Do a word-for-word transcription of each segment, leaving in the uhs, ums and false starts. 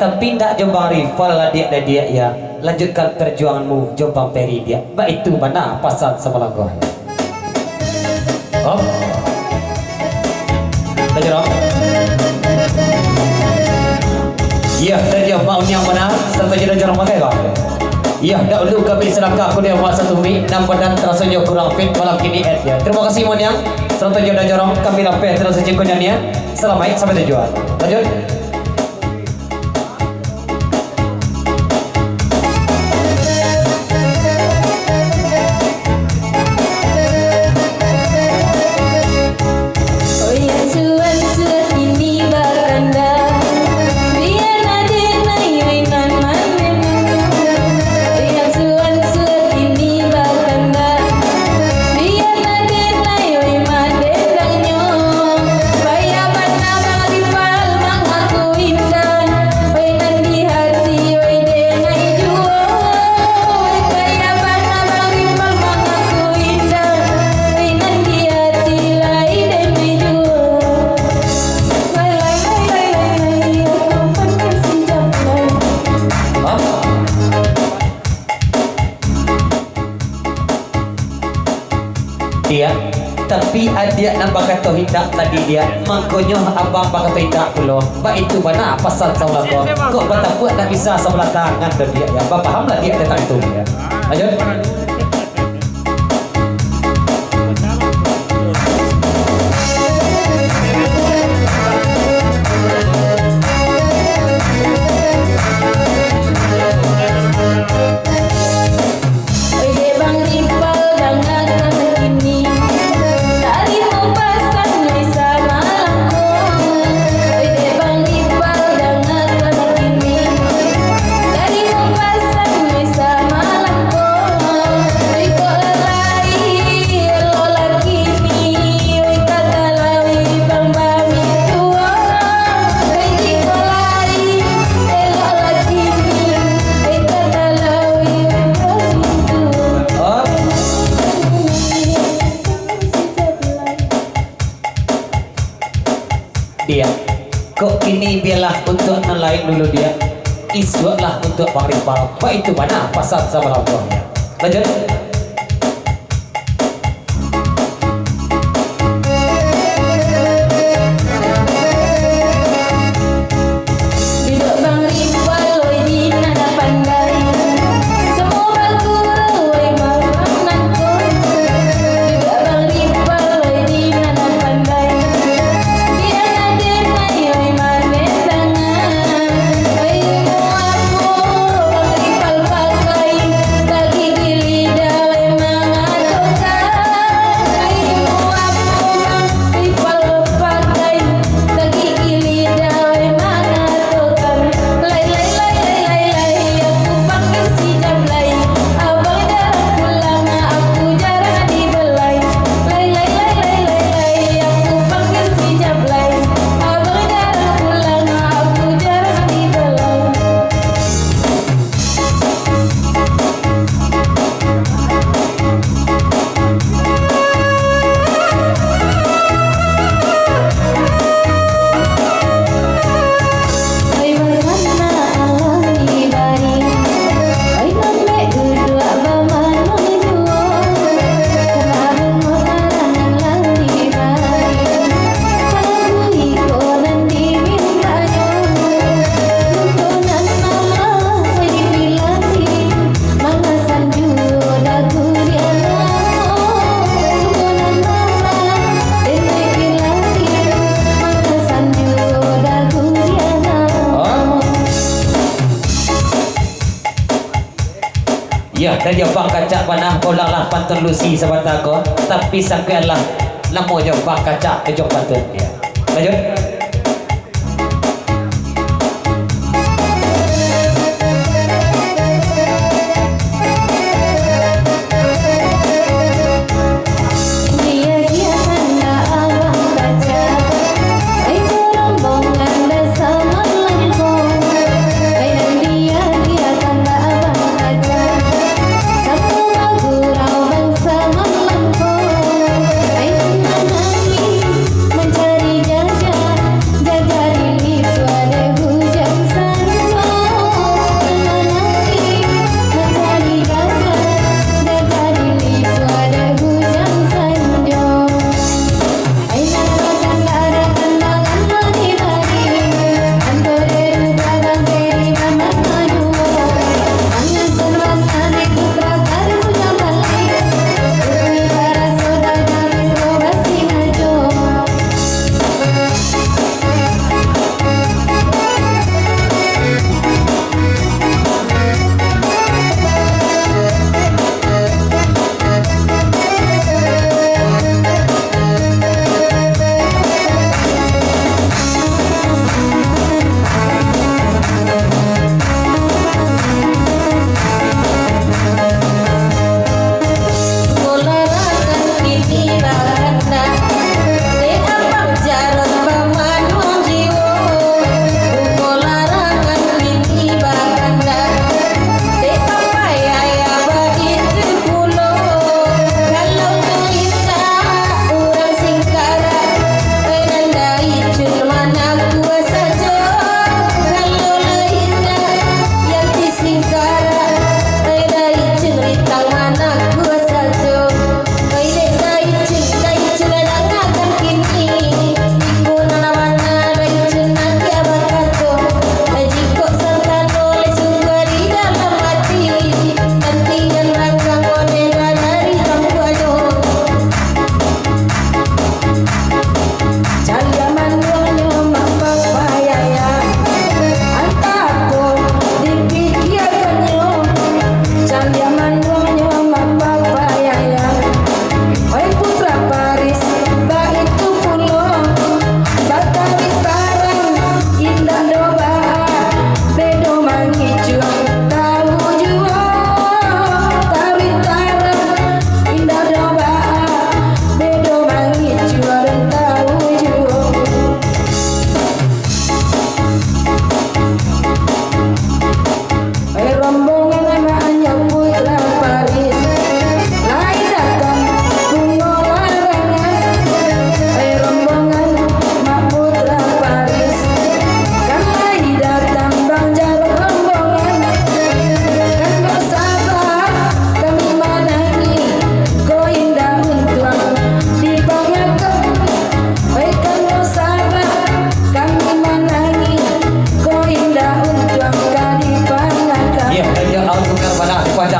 Tapi ndak jo Bang Rifal, adiak-adiak, ya. Lanjutkan perjuanganmu jo Bang Peri, diak. Baitu bana pasan samalangkah. Hop. Tajorong. Iyo, tajorong, Mak Uniang bana, sarato jo tajorong pakai, Bang. Iyo, dahulu kami silakan kuliah masa tumi, nan badan taraso jo kurang fit, malam kini et, ya. Terima kasih, Mak Uniang, sarato jo tajorong, kami lapeh taraso jo kunyania. Salamaik sampai tujuan. Lanjut. Diak, tapi adiak nan bakato indak tadi, diak. Mangkonyo abang bakato indak pulo. Baitu bana pasan samalangkah. Kok batapuak ndak bisa sabalah tangan tu, diak, ya. Bapahamlah diak tantang itu, ya. Lanjut. Diak, kok kini bialah untuak nan lain dulu, diak. Isuaklah untuak Bang Rifal. Baitu bana pasan samalangkah, diak. Lanjut. Yah, dari Abang Kacak bana, ulanglah pantun Lucy sabanta ko, tapi sakianlah namonyo Bang Kacak Ujung Pantun. Yah. Lanjut.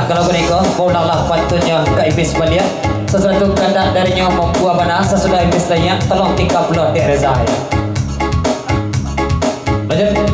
Kalau kiniko, baulanglah pantunnyo ka Ipis baliak. Sasuatu kandak darinyo mambuwah bana, sasudah Ipis laiak, tolong tingka pulo dek Reza, yo. Lanjut.